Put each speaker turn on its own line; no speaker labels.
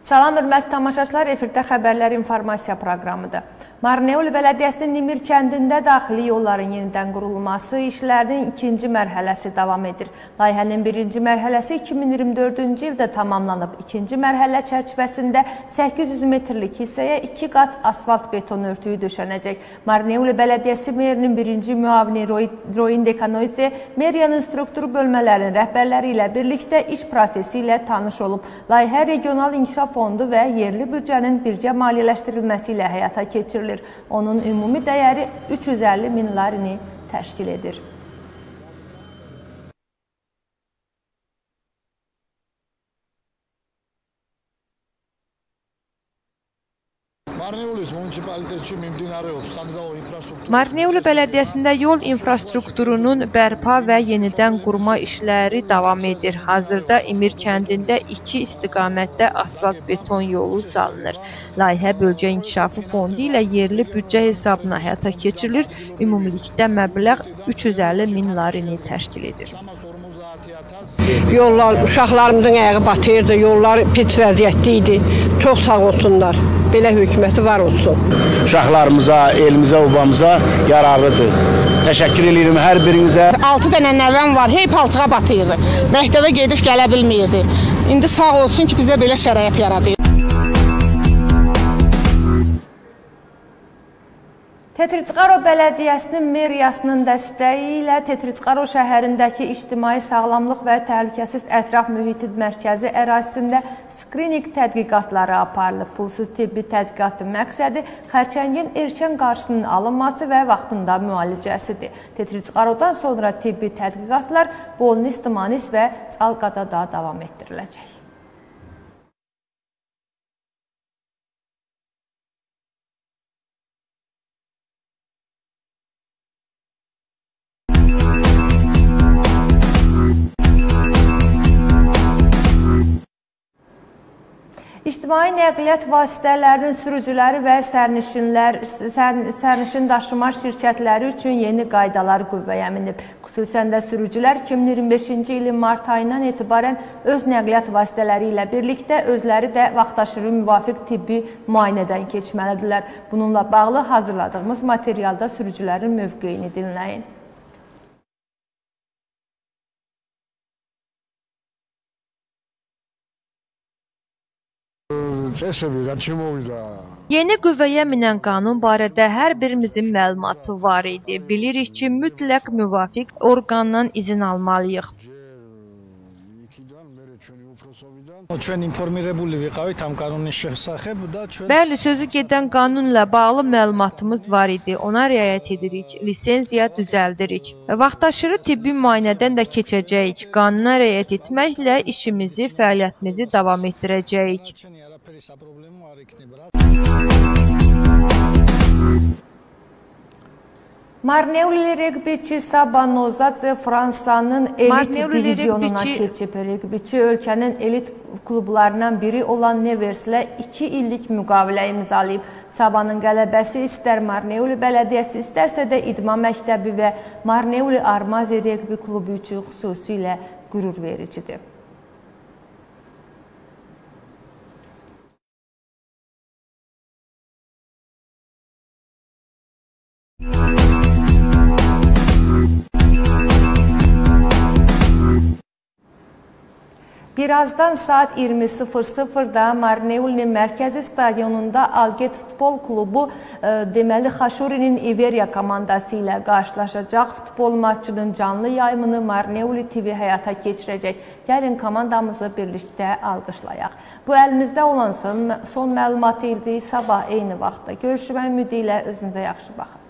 Salam hörmətli tamaşaçılar, efirdə xəbərlər informasiya proqramıdır. Marneuli Bələdiyyəsinin Nimir kəndində daxili yolların yenidən qurulması işlərinin ikinci mərhələsi davam edir. Layihənin birinci mərhələsi 2024-cü ildə tamamlanıb. İkinci mərhələ çərçivəsində 800 metrlik hissəyə 2 qat asfalt beton örtüyü döşənəcək. Marneuli Bələdiyyəsi merinin birinci müavini Roin Dekanoidze meriyanın struktur bölmələrinin rəhbərləri ilə birlikdə iş prosesi ilə tanış olub. Layihə Regional İnkişaf Fondu və yerli büdcənin birgə maliyyələşdirilməsi ilə həyata keçirilir. Onun ümumi dəyəri 350 min larini təşkil edir.
Marneuli Bələdiyyəsində yol infrastrukturunun bərpa və yenidən qurma işləri davam edir. Hazırda İmir kəndində 2 istiqamətdə asfalt beton yolu salınır. Layihə Bölgə İnkişafı Fondu ilə yerli büdcə hesabına həyata keçirilir. Ümumilikdə məbləğ 350 min larini təşkil edir.
Yollar, uşaqlarımızın ayağı batırdı, yollar pis vəziyyətdə idi. Çox sağ olsunlar, belə hökuməti var olsun.
Uşaqlarımıza, elimizə, obamıza yararlıdır. Təşəkkür edirəm hər birinizə.
6 dənə nəvəm var, hey palçığa batırdı. Məktəbə gedib gələ bilmirdi. İndi sağ olsun ki, bizə belə şərait yaradır.
Tetritsqaro Bələdiyyəsinin meriyasının dəstəyi ilə Tetritsqaro şəhərindəki İctimai Sağlamlıq və Təhlükəsiz Ətraf Mühiti Mərkəzi ərazisində skrininq tədqiqatları aparılıb. Pulsuz tibbi tədqiqatın məqsədi xərçəngin erkən qarşısının alınması və vaxtında müalicəsidir. Tetritsqarodan sonra tibbi tədqiqatlar Bolnis, Tımanis və Calqada da davam etdiriləcək. İctimai nəqliyyat vasitələrinin sürücüləri və sərnişin daşıma şirkətləri üçün yeni qaydalar qüvvəyə minib. Xüsusən də sürücülər 2025-ci ilin mart ayından etibarən öz nəqliyyat vasitələri ilə birlikdə özləri də vaxtaşırı müvafiq tibbi müayinədən keçməlidirlər. Bununla bağlı hazırladığımız materialda sürücülərin mövqeyini dinləyin.
Yeni qüvvəyə minən qanun barədə hər birimizin məlumatı var idi. Bilirik ki, mütləq müvafiq orqandan izin almalıyıq. Bəli, sözü gedən qanunla bağlı məlumatımız var idi. Ona riayət edirik, lisenziya düzəldirik. Vaxtaşırı tibbi müayinədən də keçəcəyik. Qanuna riayət etməklə işimizi, fəaliyyətimizi davam etdirəcəyik.
Marneuli reqbiçi Saba Nozadze Fransanın elit divizyonuna keçib. Reqbiçi ölkənin elit klublarından biri olan Neverslə 2 illik müqavilə imzalayıb. Sabanın qələbəsi istər Marneuli Bələdiyyəsi, istərsə də İdman Məktəbi və Marneuli Armazi reqbi klubu üçün xüsusilə qürur vericidir. Birazdan saat 20:00-da Marneulinin mərkəzi stadionunda Alget Futbol Klubu deməli Xaşurinin İveriya komandası ilə qarşılaşacaq. Futbol maçının canlı yayımını Marneuli TV həyata keçirəcək. Gəlin komandamızı birlikdə alqışlayaq. Bu əlimizdə olan son məlumat idi. Sabah eyni vaxtda görüşmək ümidi ilə özünüzə yaxşı baxın.